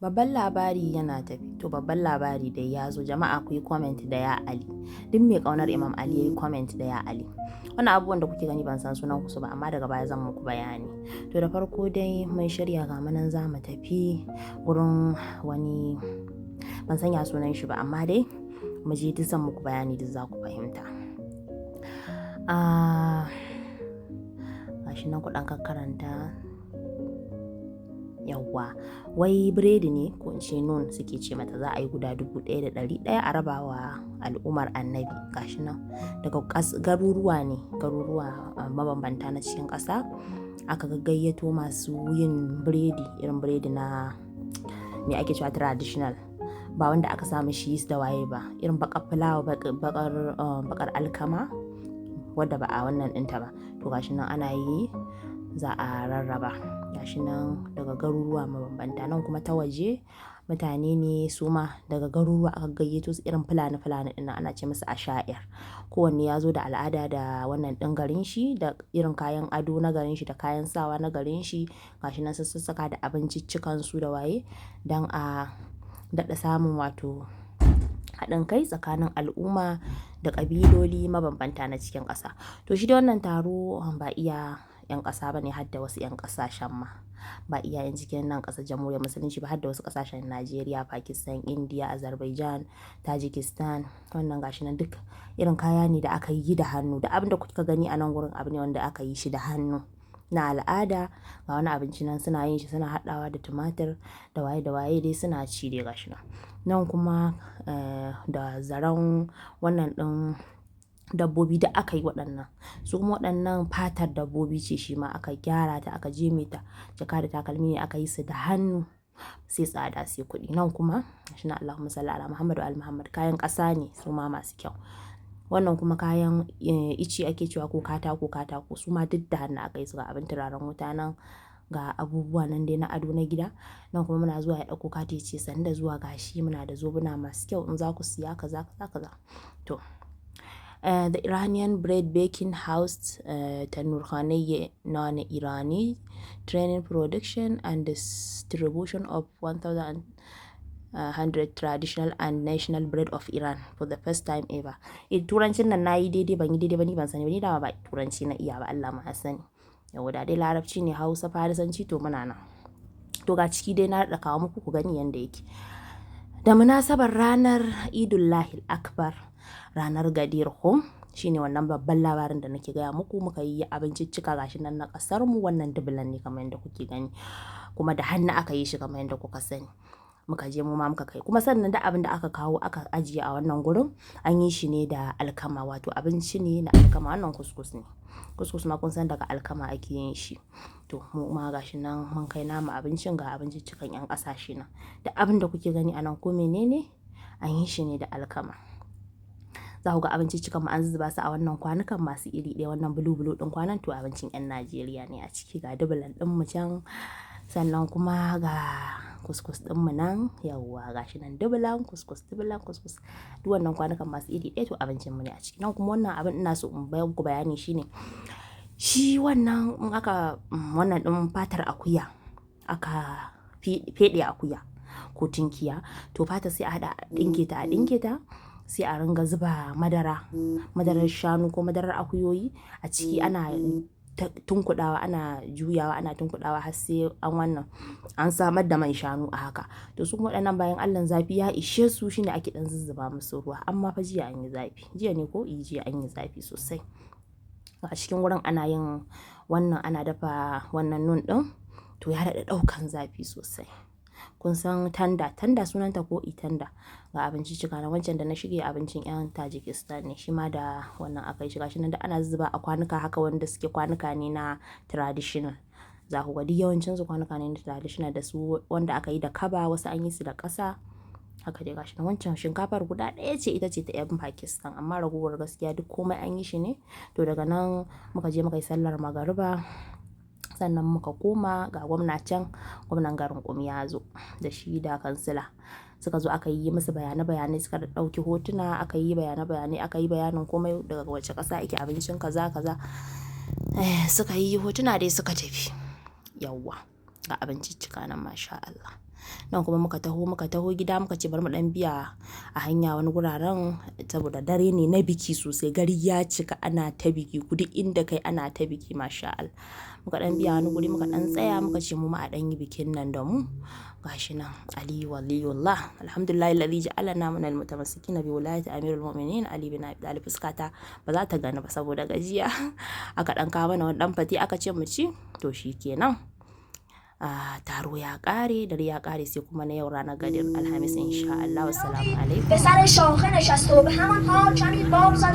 Babban labari yana tafe. To, babban labari dai ya zo. Jama'a, ku yi comment da "Ya Ali". Duk mai ƙaunar Imam Ali ya yi comment da "Ya Ali". Wannan abubuwan da kuke gani, ban san sunan su ba, amma daga baya zan muku bayani. To, da farko dai mun shirya, ga mu nan za mu tafi gurin wani, ban san ya sunan shi ba, amma dai mu je, duk zan muku bayani, duk za ku fahimta. Ah, gashi nan, ku ɗan kakkaranta. Yawwa, wai biredi ne, ko in ce nun suke ce mata, za a yi guda 1100 a raba wa al'ummar Annabi. Gashi nan daga garuruwa ne, garuruwa mabambanta na cikin ƙasa aka gayyato masu yin biredi, irin biredi na me ake cewa traditional, ba wanda aka sa mishi yeast da waye ba, irin baƙar fulawa, baƙar alkama wadda ba a wannan ɗinta ba. To, gashi nan ana yi, za a rarraba. Gashi nan daga garuruwa mabambanta. Nan kuma ta waje mutane ne, su ma daga garuruwa aka gayyato su, irin Fulani Fulani ɗin nan, ana ce musu asha'ir. Kowanne ya zo da al'ada da wannan ɗin garin shi, da irin kayan ado na garin shi, da kayan sawa na garin shi. Gashi nan sun sassaka da abinciccikan su da waye, don a daɗa samun wato haɗin kai tsakanin al'umma da ƙabiloli mabambanta na cikin ƙasa. To, shi dai wannan taro ba iya 'yan ƙasa ba ne, har da wasu 'yan ƙasashen ma. Ba iya 'yan cikin nan ƙasar Jamhuriyar Musulunci ba, har da wasu ƙasashen: Najeriya, Pakistan, India, Azerbaijan, Tajikistan. Wannan gashi nan duk irin kaya ne da aka yi da hannu. Da abin da kuka gani a nan gurin, abu ne wanda aka yi shi da hannu na al'ada. Ga wani abinci nan suna yin shi, suna haɗawa da tumatir da waye da waye dai, suna ci dai, gashi nan. Nan kuma da zaren wannan ɗin dabbobi da aka yi waɗannan. Su kuma waɗannan fatar dabbobi ce, shi ma aka gyara ta, aka jeme ta. Jaka da takalmi ne aka yi su da hannu, sai tsada sai kuɗi. Nan kuma gashi nan, Allahumma salli ala Muhammad wa ali Muhammad, kayan ƙasa ne su ma masu kyau. Wannan kuma kayan ice ake cewa, ko katako katako, su ma duk da hannu aka yi su. Ga abin turaren wuta nan, ga abubuwa nan dai na ado na gida. Nan kuma muna zuwa ya ɗauko kati, ya ce sannu da zuwa, gashi muna da zobuna masu kyau, in za ku siya, kaza kaza kaza. To, the Iranian bread baking house Tanurkhane Nan Irani training, production and distribution of 1100 traditional and national bread of Iran for the first time ever. Eh, turancin nan nayi daidai, ban yi daidai ba, ni ban sani ba, ni dama ba turanci na iya ba, Allah ma ya sani. Yauwa, da dai Larabci ne, Hausa, Farisanci, to muna nan. To, ga ciki dai na daɗa kawo muku ku gani yanda yake. Da munasabar ranar Idullahil Akbar, ranar Gadir Hum, shine wannan babban labarin da nake gaya muku, muka yi abinciccika, gashi nan na ƙasar mu. Wannan dubulan ne kamar yadda kuke gani, kuma da hannu aka yi shi kamar yadda kuka sani. Muka je mu ma muka kai. Kuma sannan da abin da aka kawo aka ajiye a wannan gurin, an yi shi ne da alkama, wato abinci ne na alkama. Wannan kuskus ne. Kuskus ma kun san daga alkama ake yin shi. To, mu ma gashi nan mun kai namu abincin, ga abinciccikan 'yan ƙasashe nan. Da abin da kuke gani a nan, ko menene, an yi shi ne da alkama. Za ku ga abinciccikan mu an zuzzuba su a wannan kwanukan masu iri ɗaya, wannan blue blue ɗin kwanon, to abincin 'yan Najeriya ne a ciki. Ga dubulan ɗin mu can, sannan kuma ga kuskus ɗin mu nan. Yauwa, gashi nan dubulan kuskus, dubulan kuskus. Duk wannan kwanukan masu iri ɗaya, to abincin mu ne a ciki. Nan kuma wannan abin ina so in bayar muku bayani shine shi wannan, in aka wannan ɗin fatar akuya, aka feɗe akuya ko tinkiya, to fata sai a haɗa, a ɗinke ta, a ɗinke ta, sai a ringa zuba madara, madarar shanu ko madarar akuyoyi a ciki, ana tunkuɗawa, ana juyawa, ana tunkuɗawa, har sai an wannan, an samar da man shanu a haka. To, su kuma waɗannan bayan Allahn zafi ya ishe su, shine ake ɗan zuzzuba musu ruwa. Amma fa jiya an yi zafi. Jiya ne ko? Eh, jiya an yi zafi sosai. A cikin wurin ana yin wannan, ana dafa wannan nun ɗin, to ya daɗa ɗaukan zafi sosai. Kun san tanda, tanda sunanta ko itanda. Ga abinciccika nan, wancan da na shige abincin 'yan Tajikistan ne, shi ma da wannan aka yi shi. Gashi nan da ana zuba a kwanuka haka, wanda suke kwanuka ne na traditional. Za ku ga duk yawancinsu kwanuka ne na traditional, da su wanda aka yi da kaba, wasu an yi su da ƙasa. Haka dai gashi nan. Wancan shinkafar guda ɗaya ce, ita ce ta 'yan Pakistan, amma ragowar gaskiya duk komai an yi shi ne. To, daga nan muka je muka yi sallar magariba, sannan muka koma. Ga gwamna can, gwamnan garin Qum ya zo da shi da kansila. Suka zo, aka yi musu bayane bayanai, suka ɗauki hotuna, aka yi bayane bayanai, aka yi bayanin komai, daga wace ƙasa ake, abincin kaza kaza. Eh, suka yi hotuna dai suka tafi. Yauwa, ga abinciccika nan, masha Allah. Nan kuma muka taho gida, muka ce bari mu dan biya a hanya wani guraren saboda dare ne na biki sosai. Gari ya cika, ana ta biki. Duk inda kai ana ta biki, masha Allah. Muka dan biya wani guri, muka dan tsaya, muka ce mu ma a dan yi bikin nan da mu. Gashi nan Ali waliyullah, alhamdulillahi alladhi ja'alana min almutamassikina bi wilayati amirul mu'minin Ali bin Abi Talib. Fuskata ba za ta gani ba saboda gajiya. Aka dan kawo mana wani dan fate, aka ce mu ci. To shikenan. Taro ya kare, dare ya kare, sai kuma na yau ranar Gadir, Alhamis, insha Allah. Wassalamu alaikum. به سر شاخه نشست و به همان حال کمی بار زد.